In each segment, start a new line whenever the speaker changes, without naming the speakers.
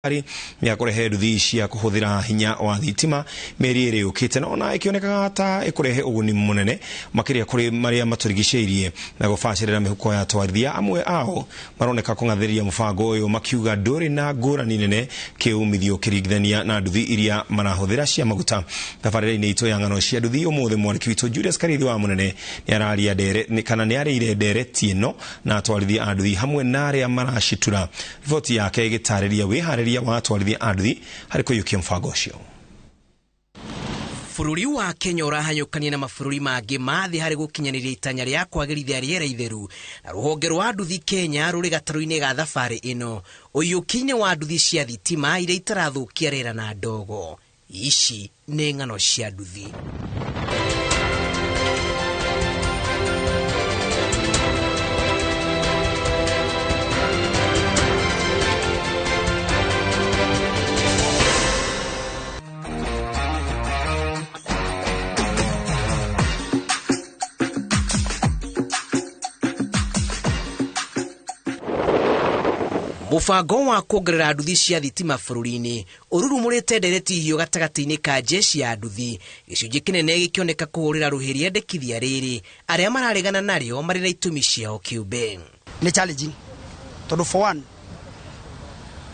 Thirikari ya kũrehe nduthi cia kũhũthĩra hinya wa thitima mĩeri ĩrĩ yũkĩte, na ona ĩkĩonekaga ta ĩkũrehe ũguni mũnene makĩria kũrĩ marĩa matũrigicĩirie na gũbacĩrĩra mĩhuko ya atwarithia. Amwe ao maroneka kũng'athĩrĩria mũbango ũyũ makiuga ndũrĩ na ngũrani nene kĩumithio ũkĩringithania na nduthi iria marahũthĩra cia maguta. Tabarĩra-inĩ itũ ya ng'ano cia nduthi ũmũthĩ, mwandĩki witũ Julius Karithi wa Mũnene nĩ araria ndere kana nĩ arĩire ndereti ĩno na atwarithia a nduthi hamwe na arĩa maracitura. Riboti yake ĩgĩtarĩria wĩharĩria wa atwarithia a nduthi harĩ kũiyũkia mũbango ũcio.
Bũrũri wa Kenya ũrahanyũkania na mabũrũri mangĩ ma thĩ harĩ gũkinyanĩria itanya rĩa kwagĩrithia rĩera itheru, na rũhonge rwa nduthi Kenya rũrĩ gatarũ-inĩ ga thabarĩ ĩno ũiyũki-inĩ wa nduthi cia thitima iria itarathũkia rĩera na ndogo. Ici nĩ ng'ano cia nduthi. Mũbango wa kuongerera nduthi cia thitima bũrũri-inĩ ũrurumũrĩte ndereti hiũ gatagatĩ-inĩ ka jeshi ya nduthi, gĩcunjĩ kĩnene gĩkĩoneka kũhũrĩra rũhĩ rĩendekithia rĩrĩ arĩa mararegana narĩo marĩ na itũmi ciao kĩũmbe.
Nĩ challenging tondũ for one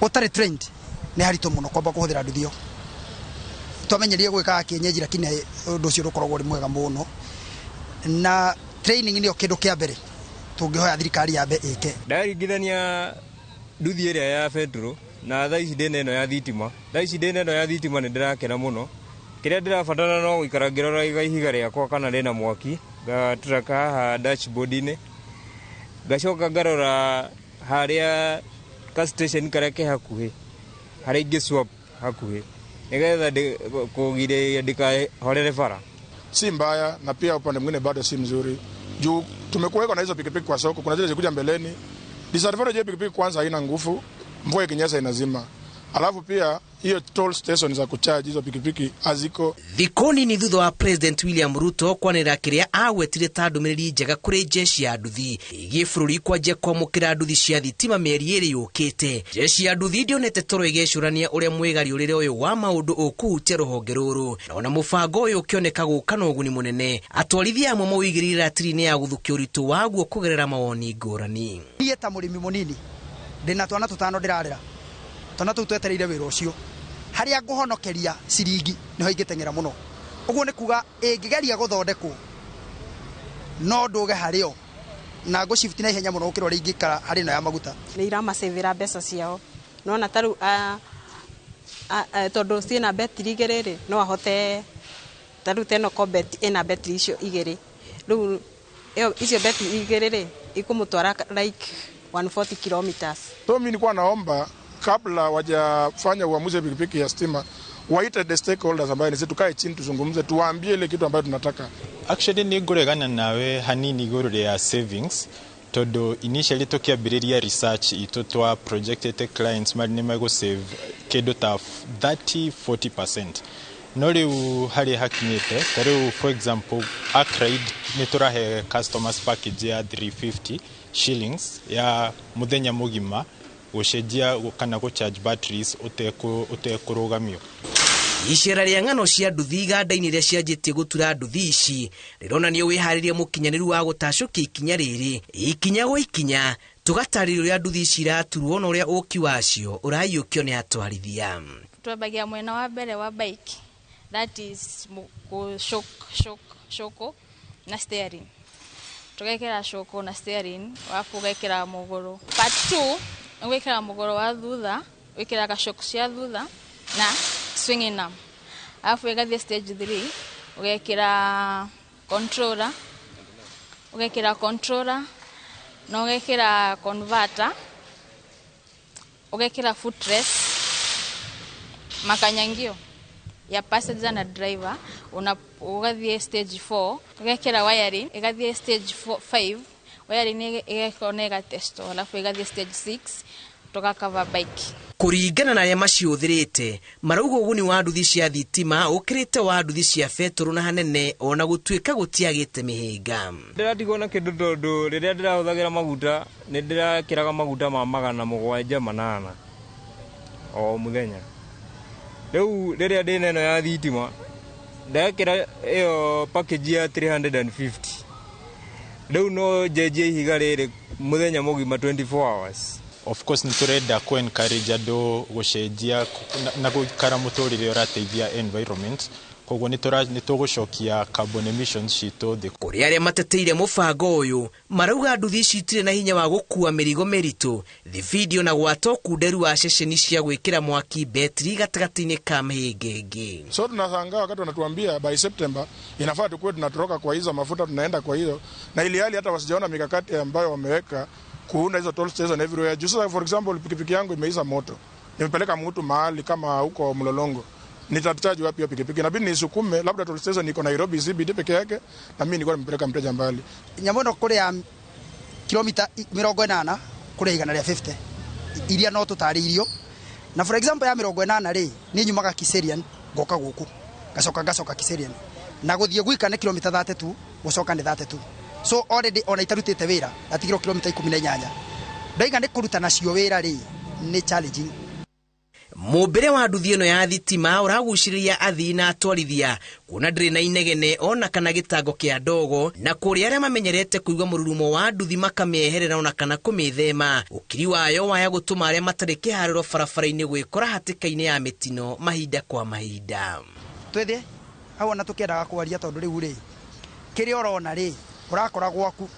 ũtarĩ trained nĩ haritũ mũno kwamba kũhũthĩra nduthi ĩyo. Twamenyerie gwĩkaga kienyeji, lakini ũndũ ũcio ndũkoragwo ũrĩ mwega mũno, na training nĩyo kĩndũ kĩa mbere tũngĩhoya thirikari yambe ĩke.
Ndaringithania nduthi ĩrĩa ya betũrũ na thaa ici ndĩna ĩno ya thitima, thaa ici ndĩna ĩno ya thitima nĩ ndĩrakena mũno. Kĩrĩa ndĩrabatara no gũikara ngĩroraga ihiga rĩakwa kana rĩna mwaki, ngatraka haha dashboard-inĩ, ngacoka ngarora harĩa ka station karĩa ke hakuhĩ, harĩa ingĩ swap hakuhĩ nĩgetha kũgirĩrĩria ndikahorere bara.
Si mbaya, na pia upande mwingine bado si mzuri juu tumekuweka na hizo pikipiki kwa soko. Kuna zile zikuja mbeleni. Disadvantage ya pikipiki, kwanza haina nguvu, mvua ikinyesha inazima. Alafu pia hiyo toll station za kucharge hizo pikipiki haziko.
Thikũ nini thutha wa President William Ruto kwanĩrĩra kĩrĩa agwetire ta ndũmĩrĩri njega kũrĩ jeshi ya nduthi ĩgiĩ bũrũri kwanjia kwamũkĩra nduthi cia thitima mĩeri ĩrĩ yũkĩte, jeshi ya nduthi ndĩonete toro ĩgĩcũrania ũrĩa mwĩgariũrĩre ũyũ wa maũndũ ũkũhutia rũhonge rũrũ. Na ona mũbango ũyũ ũkĩoneka gũka na ũguni mũnene, atwarithia amwe maũigĩrĩire ratiri-inĩ ya gũthũkia ũritũ waguo kũgerera mawoni ngũrani.
Niĩ ta mũrĩmi mũnini ndĩna twana tũtano ndĩrarera, twana tũu twetereire wĩra ũcio, harĩa ngũhonokeria ciringi nĩho ingĩteng'era mũno. Ũguo nĩ kuga ĩngĩgeria gũthondekwo no ndũge harĩo na ngũshift na ihenya mũno gũkĩra ũrĩa ingĩikara harĩ ĩno ya maguta.
Nĩ iramacĩvĩra mbeca ciao, nona ta rĩu tondũ ciĩna betiri igĩrĩ rĩ, no ahote ta rĩu ta ĩno Corbett ĩna betiri icio igĩrĩ, rĩu icio betiri igĩrĩ rĩ ikũmũtwara like 140 kilometers.
So mimi nilikuwa naomba kabla wajafanya uamuzi pikipiki ya stima waite the stakeholders ambayo ni sisi, tukae chini tuzungumze, tuwaambie ile kitu ambayo tunataka.
Actually nĩ ngũregana nawe hanini igũrũ rĩa savings, tondũ initially tũkĩambĩrĩria research itũ twa projected clients marĩ nĩ megũ save kĩndũ ta 30-40%, no rĩu harĩa hakinyĩte ta rĩu, for example, Akride nĩ tũrahe customers package ya 350 shillings ya mũthenya mũgima gũcenjia kana gũcharge batteries ũtekũrũgamio.
Icera rĩa ng'ano cia nduthi iganda-inĩ iria cianjĩtie gũtura nduthi ici rĩronania wĩharĩria mũkinyanĩru wa gũtacũkia ikinya rĩrĩ ikinya gwa ikinya, tũgatarĩria ũrĩa nduthi ici iraturwo na ũrĩa ũki wacio ũraiyũkio nĩ atwarithia.
Twambagia mwena wa mbere wa bike, that is shoko na steering, tũgekĩra shoko na steering, alafu ũgekĩra mũgũrũ. Part 2 ũgekĩra mũgũrũ wa thutha, wĩkĩraga shock cia thutha na swinging arm, alafu ĩgathiĩ stage 3 ũgekĩra controller, ũgekĩra controller na ũgekĩra converter, ũgekĩra footrest, makanyangio ya passenger na driver, una ũgathiĩ stage 4 ũgekĩra wiring, ĩgathiĩ stage 5 wiring ĩgakorwo na ĩgatestwo, alafu ĩgathiĩ stage 6 tũgakava bike.
Kũringana na arĩa maciũthĩrĩte marauga ũguni wa nduthi cia thitima ũkĩrĩte wa nduthi cia betũrũ na hanene, ona gũtuĩka gũtiagĩte mĩhĩnga.
Ndĩratigwo na kĩndũ tondũ rĩrĩa ndĩrahũthagĩra maguta nĩ ndĩrakĩraga maguta ma 708. o muthenya. Riu riria ndina ĩno ya thitima ndekĩra ĩyo package ya 350 riu no njenjie ihiga rĩrĩ muthenya mũgima 24 hours.
Of course nĩ tũrenda ku encourage andũ gũcenjia na gũikara mũtũrĩre ũrateithia environment, koguo nĩ tũgũcokia carbon emissions citũ thĩ.
Kũrĩ arĩa mateteire mũbango ũyũ marauga nduthi ici itirĩ na hinya wa gũkua mĩrigo mĩritũ, thibindi ona gwata ũkunderu wa ceceni cia gwĩkĩra mwaki betri gatagatĩ-inĩ ka mĩhĩnga ĩngĩ.
So tunashangaa wakati wanatuambia by September inafaa tukuwe tunatoroka kwa hizo mafuta tunaenda kwa hiyo, na ili hali hata wasijaona mikakati ambayo wameweka kuunda hizo toll station everywhere. Juu sasa for example pikipiki yangu imeisha moto, nimepeleka mtu mahali kama huko Mlolongo, nitataji wapi hiyo pikipiki? Inabidi nisukume, labda toll station iko Nairobi CBD peke yake, na mimi nilikuwa nimepeleka mteja mbali.
Nyamũ ĩno kũrĩ ya kilomita 80 kũrĩ 150 iria no tũtarĩirio, na for example ya 80 rĩ niĩ nyumaga Kiserian ngoka gũkũ ngacoka Kiserian, na gũthiĩ gwika nĩ kilomita 32 gũcoka nĩ 32, so already ona itarutĩte wĩra ndatigirwo kilomita 18 ndaiga nĩ kũruta nacio wĩra rĩ nĩ challenging.
Mũmbĩre wa nduthi ĩno ya thitima ũragucĩrĩria athii na atwarithia kuona ndĩrĩ na inegene ona kana gĩtango kĩa ndogo, na kũrĩ arĩa mamenyerete kũigua mũrurumo wa nduthi makamĩeherera ona kana kũmĩthema. Ũkiri wayo waya gũtũma arĩa matarĩ kĩharĩro barabara-inĩ gwĩkora hatĩka-inĩ ya mĩtino mahinda kwa mahinda.
Twĩthĩ hau ona tũkĩendaga kwaria tondũ rĩu rĩ kĩrĩa ũrona rĩ ũrakora gwaku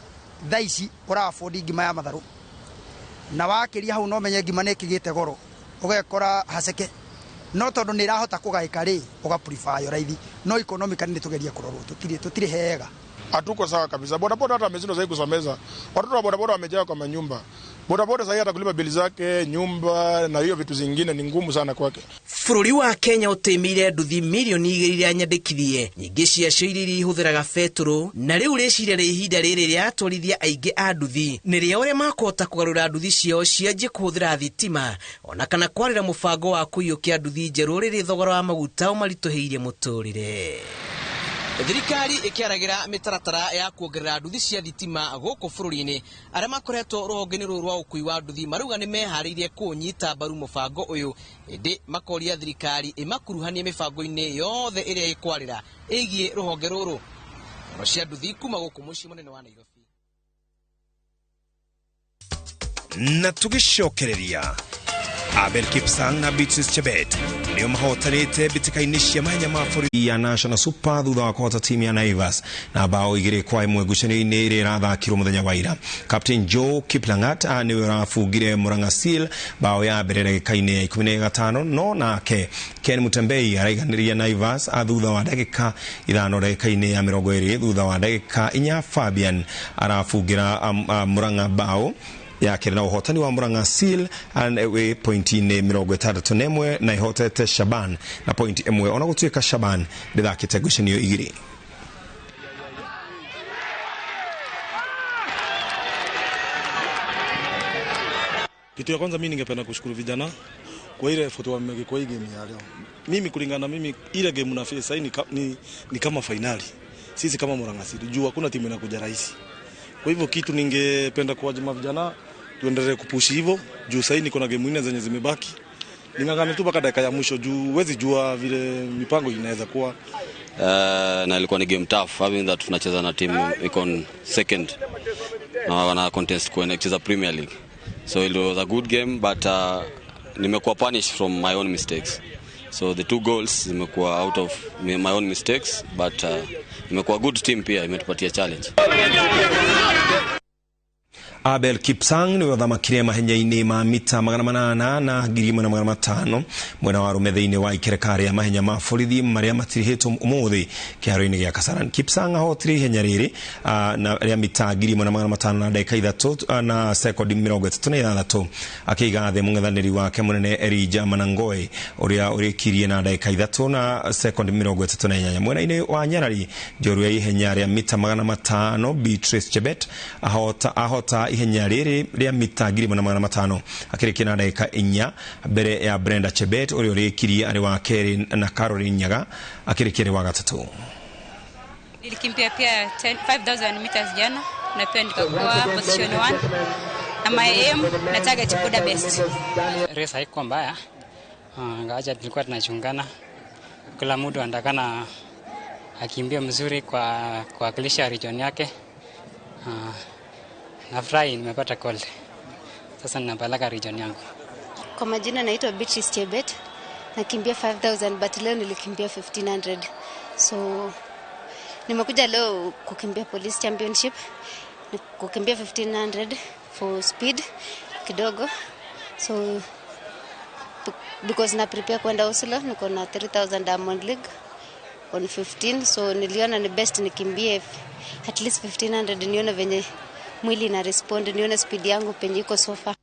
thaa ici ũra afford ngima ya matharũ, na wakĩria hau no menye ngima nĩ ĩkĩgĩte goro ũgekora haceke, no tondũ nĩ ĩrahota kũgaĩka rĩ ũga prefer yo raithi, no economically nĩ tũgerie kũrorwo, tũtirĩ hega.
Hatuko sawa kabisa. Bodaboda hata wameshindwa sasa kusomeza watoto wa bodaboda, wamejaa kwa manyumba. Bodaboda sasa hata kulipa bili zake nyumba na hiyo vitu zingine ni ngumu sana kwake.
Bũrũri wa Kenya ũtĩmĩire nduthi mirioni 2 iria nyandĩkithie, nyingĩ ciacio iria ihũthĩraga betũrũ, na rĩu rĩciria rĩa ihinda rĩrĩ rĩa atwarithia aingĩ a nduthi nĩ rĩa ũrĩa makũhota kũgarũra nduthi ciao cianjie kũhũthĩra thitima ona kana kwarĩra mũbango wa kũiyũkia nduthi njerũ rĩrĩ thogora wa maguta ũmaritũhĩirie mũtũrĩre. Thirikari ĩkĩaragĩra mĩtaratara ya kuongerera nduthi cia thitima gũkũ bũrũri-inĩ, arĩa makoretwo rũhonge-inĩ rũrũ rwa ũkui wa nduthi marauga nĩ meharĩirie kũũnyita mbaru mũbango ũyũ, ĩndĩ makoria thirikari ĩmakuruhanie mĩbango-inĩ yothe ĩrĩa ĩkwarĩra ĩgiĩ rũhonge rũrũ. Ng'ano cia nduthi kuma gũkũ mũciĩ mũnene wa Nairobi.
Na tũgĩcokereria Abel Kipsang na Beatrice Chebet nĩo mahotanĩte mbĩtĩka-inĩ cia mahenya ma bũrũri ya National Super thutha wa kũhota timu ya Naivas na bao 2-1 ngucanio-inĩ ĩrĩa ĩrathakirwo mũthenya wa ira. Captain Joe Kiplangat nĩwe ũrabungire Murang'a Seal bao ya mbere ndagĩka-inĩ ya 15, no nake Ken Mutembei araiganĩria Naivas thutha wa ndagĩka 5 ndagĩka-inĩ ya 20. Thutha wa ndagĩka 4 Fabian arabungira Murang'a bao ya kerĩ, na ũhotani wa Murang'a Seal wĩ pointi-inĩ 61 na ihotete Shaban na pointi 1, ona gũtuĩka Shaban ndĩthakĩte ngucanio 2.
Kitu ya kwanza mimi ningependa kushukuru vijana kwa ile effort wameweka kwa hii game ya leo. Mimi kulingana na mimi ile game na face sasa ni kama finali. Sisi kama Murang'a Seal juu hakuna timu inakuja rahisi. Kwa hivyo kitu ningependa kuwajima vijana tuendelee kupushi hivyo juu sasa niko na game nne zenye zimebaki. Ningangane tu mpaka dakika ya mwisho juu huwezi jua vile mipango inaweza kuwa.
Na ilikuwa ni game tough having that tunacheza na team iko second na wana contest kucheza Premier League. So it was a good game, but nimekuwa punished from my own mistakes. So the 2 goals zimekuwa out of my own mistakes, but imekuwa good team pia imetupatia challenge.
Abel Kipsang niwe ũthamakire mahenya-inĩ ma mita 800 na 1500 mwena wa arũme thĩinĩ wa ikereka rĩa mahenya ma borithi marĩa matirihĩtwo ũmũthĩ kĩharo-inĩ gĩa Kasarani. Kipsang ahotire ihenya rĩrĩ na rĩa mita 1500 na ndagĩka 3 na sekondi 36 akĩiga thĩ mũng'ethanĩri wake mũnene Elijah Manangoi ũrĩa ũrĩkirie na ndagĩka 3 na sekondi 38. Mwena-inĩ wa nyarari njorua ya ihenya rĩa mita 500 Beatrice Chebet ahota ihenya rĩrĩ rĩa mita 1500 akĩrĩkia na ndagĩka 4 mbere ya Brenda Chebet ũrĩa ũrĩkirie arĩ wa kerĩ na Caroline Nyaga akĩrĩkia arĩ wa gatatũ.
Nilikimbia pia 5000 meters jana na pia nikakuwa position 1 na my aim na target Budapest.
Race haikuwa mbaya, Ingawaje tulikuwa tunachungana, kila mtu anatakana akimbie mzuri kwa kuwakilisha region yake. Nafurahi nimepata gold. Sasa ninapeleka region yangu.
Kwa majina naitwa Beatrice Chebet. Nakimbia 5000 but leo nilikimbia 1500. So nimekuja leo kukimbia Police Championship, kukimbia 1500 for speed kidogo. So because na prepare kwenda Oslo, niko na 3000 Diamond League on 15, so niliona ni best nikimbie at least 1500 nione venye mwili na respond, nione speed yangu penye iko so far.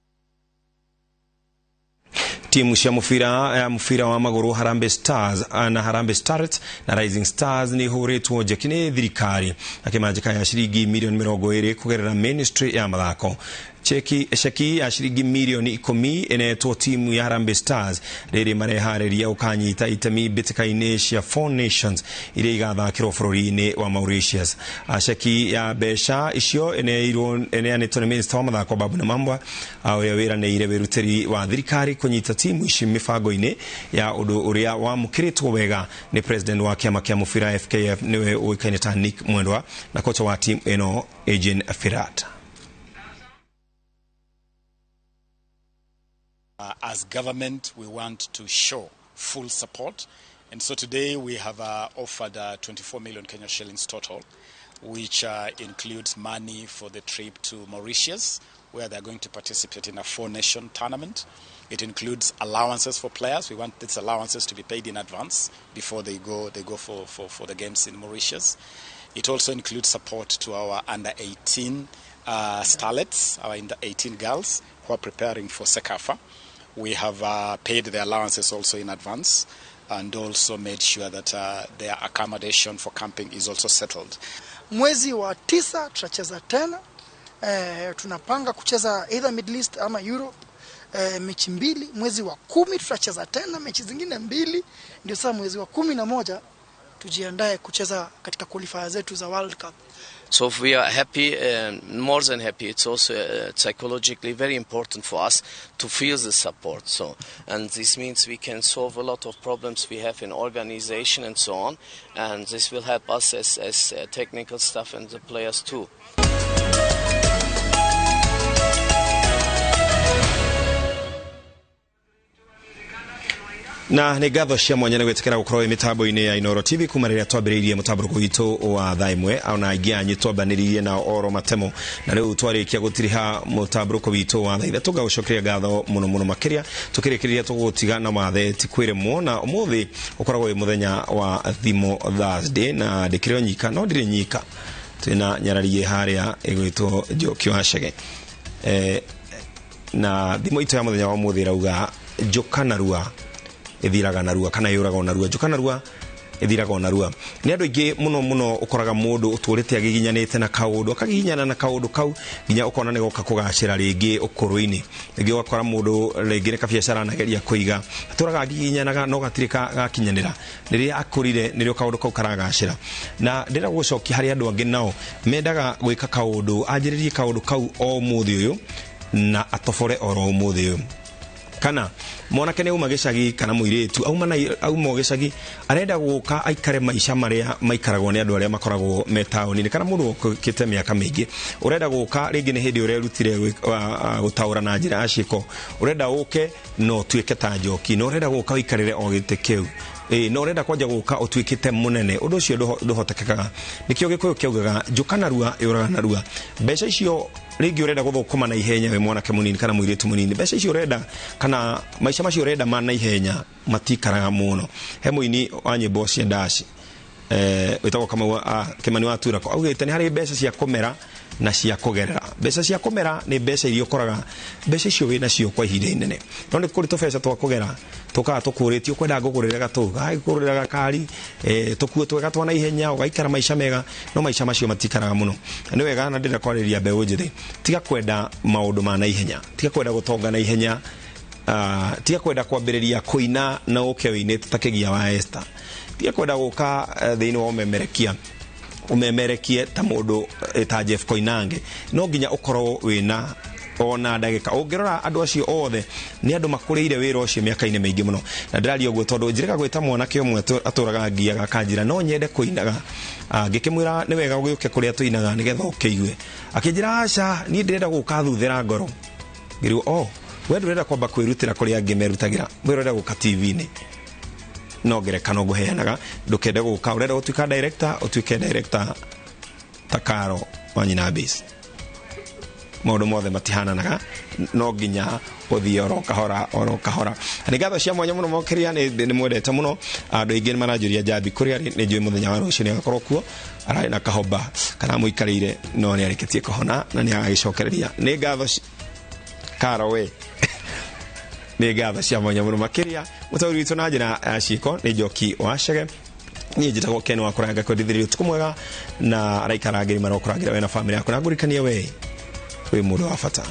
Timu cia mubira wa maguru Harambee Stars na Harambee Starlets na Rising Stars ni huritwo njeki ni thirikari na kimanjika ya ciringi milioni 20 kugerera ministry ya mathako. Ceki ya ciringi milioni 10 inetwo timu ya Harambee Stars riri marehariria ukanyita itemi mbĩtĩka-inĩ cia Four Nations iria igathakĩrwo bũrũri-inĩ wa Mauritius. Ceki ya mbeca icio ĩneanĩtwo nĩ Minister wa mathako Babu Namwamba, ũrĩa wĩranĩire wĩrutĩri wa thirikari kũnyita timu ici mĩbango-inĩ ya ũndũ ũrĩa wamũkĩrĩtwo wega nĩ president wa kĩama kĩa mũbira FKF nĩwe ũĩkaine ta Nick Mwendwa na kocha wa timu ĩno Eugene Firat.
As government, we want to show full support. And so today we have offered 24 million Kenya shillings total, which includes money for the trip to Mauritius, where they're going to participate in a four-nation tournament. It includes allowances for players. We want these allowances to be paid in advance before they go for the games in Mauritius. It also includes support to our under-18 starlets, our under-18 girls who are preparing for CECAFA. We have paid the allowances also in advance and also made sure that their accommodation for camping is also settled.
Mwezi wa 9 tutacheza tena. Tunapanga kucheza either Middle East ama Europe, mechi 2. Mwezi wa 10 tutacheza tena mechi zingine 2. Ndio sasa mwezi wa 11 tujiandae kucheza katika qualifier zetu za World Cup.
So we are happy, more than happy. It's also psychologically very important for us to feel the support. So, and this means we can solve a lot of problems we have in organization and so on. And this will help us as technical staff and the players too.
Na nĩ ngatho cia mwanya nĩ gwĩtĩkĩra gũkorwo wĩ mĩtambo-inĩ ya Inooro TV kuma rĩrĩa twambĩrĩirie mũtambũrũko witũ wa thaa 1 ona aingĩ anyu twambanĩrĩirie nao oro matemo, na rĩu twarĩkia gũtiriha mũtambũrũko witũ wa thaa 3 ngagũcokeria ngatho mũno mũno makĩria. Tũkĩrĩkĩrĩria tũgũtiga na wathe ti kwĩremwo, na ũmũthĩ ũkoragwo wĩ mũthenya wa Thimo Thursday, na ndĩkĩrĩ o nyika no ndirĩ nyika, twĩna nyararie harĩa ĩgwĩtwo Njoki wa Chege. Na thimo itũ ya mũthenya wa ũmũthĩ ĩrauga njũka narua ĩthiraga narua, kana yũraga narua. Njũka narua ĩthiraga narua. Nĩ andũ aingĩ mũno mũno ũkoraga mũndũ ũtũrĩte agiginyanĩte na kaũndũ, akagiginyana na kaũndũ kau nginya ũkona nĩ goka kũgacĩra rĩngĩ ũkũrũ-inĩ. Rĩngĩ ũgakora mũndũ rĩngĩ nĩ kabiacara anageria kũiga, atũraga agiginyanaga no gatirĩ gakinyanĩra. Rĩrĩa akũrire nĩrĩo kaũndũ kau karagacĩra. Na ndĩrenda gũcokia harĩ andũ angĩ nao mendaga gwĩka kaũndũ, anjĩrĩrie kaũndũ kau o ũmũthĩ ũyũ na atobore oro ũmũthĩ ũyũ. Kana mwanake nĩ auma gĩcagi kana mũirĩtu auma gĩcagi arenda gũka aikare maica marĩa maikaragwo nĩ andũ arĩa makoragwo me taũni-inĩ, kana mũndũ ũkĩte mĩaka mĩingĩ ũrenda gũka rĩngĩ nĩ hĩndĩ ũrerutire gũtaũra na njĩra ya ciĩko, ũrenda ũke no ũtuĩke ta Njoki, no ũrenda gũka ũikarĩre o gĩtĩ kĩu, no ũrenda kwanja gũka ũtuĩkĩte mũnene, ũndũ ũcio ndũhotekekaga. Nĩkĩo Gĩkũyũ kĩaugaga njũka narua yũraga narua. Mbeca icio rĩngĩ ũrenda gũthũkũma na ihenya wĩ mwanake mũnini kana mũirĩtu mũnini, mbeca icio ũrenda kana maica macio ũrenda ma na ihenya matikaraga mũno. He mũini wa nyĩmbo cia ndaci wĩtagwo Kamau Kĩmani wa Turako augĩte nĩ harĩ mbeca cia kũmera na cia kũgerera. Mbeca cia kũmera nĩ mbeca iria ũkoraga mbeca icio wĩ nacio kwa ihinda inene, no nĩ kũrĩ tũbeca twa kũgera tũkaga tũkũrĩtio, ũkwenda ngũgũrĩre gatũ gagĩkũgũrĩra gakari, tũkuo twega twa na ihenya ũgaikara maica mega, no maica macio matikaraga mũno. Nĩ wega na ndĩrenda kwarĩria mbeũ njĩthĩ, tiga kwenda maũndũ ma na ihenya, tiga kwenda gũtonga na ihenya, tiga kwenda kwambĩrĩria kũina na ũke wĩinĩte ta Kĩgia wa Esther, tiga kwenda gũka thĩinĩ wa ũmemerekia umemerekie ta mũndũ ta Jeff Koinange. No nginya ũkorwo wĩna Ona ndagĩka ũngĩrora andũ acio othe nĩ andũ makũrĩire wĩra ũcio mĩaka-inĩ mĩingĩ mũno. Na ndĩraria ũguo tondũ njĩrĩga gwĩta mwanake ũmwe atũraga ngiaga akanjĩra no nyende kũinaga. Ngĩkĩmwĩra nĩ wega ũgĩũke kũrĩa tũinaga nĩgetha ũkĩigue. Akĩnjĩra aca, niĩ ndĩrenda gũka thuthĩra ngoro. Ngĩrwo oh, we ndũrenda kwamba kwĩrutĩra kũrĩa angĩ merutagĩra, we ũrenda gũka TV-inĩ. No ngerekano ngũheanaga, ndũkende gũka ũrenda gũtuĩka director, ũtuĩke director ta Karo wa Nyina Base. Maũndũ mothe matihananaga, no nginya ũthiĩ oro kahora oro kahora. Nĩ ngatho cia mwanya mũno makĩria, nĩ mwendete mũno. Andũ aingĩ nĩ maranjũria Njambi kũrĩa arĩ, nĩ njũĩ mũthenya wa rũciũ nĩ agakorwo kuo, ararĩ na kahoba kana mũikarĩire, no nĩ arĩkĩtie kũhona na nĩ agagĩcokereria. Nĩ ngatho Karo we, nĩ ngatho cia mwanya mũno makĩria. Mũtaũri witũ na njĩra ya ciĩko nĩ Njoki wa Chege. Niĩ njĩtagwo Ken wa Kũranga, kwendithĩrĩria ũtukũ mwega na araikara ngiri marokũrangĩra we na bamĩrĩ yaku, na ngũrikanie we wĩ mũndũ wa bata.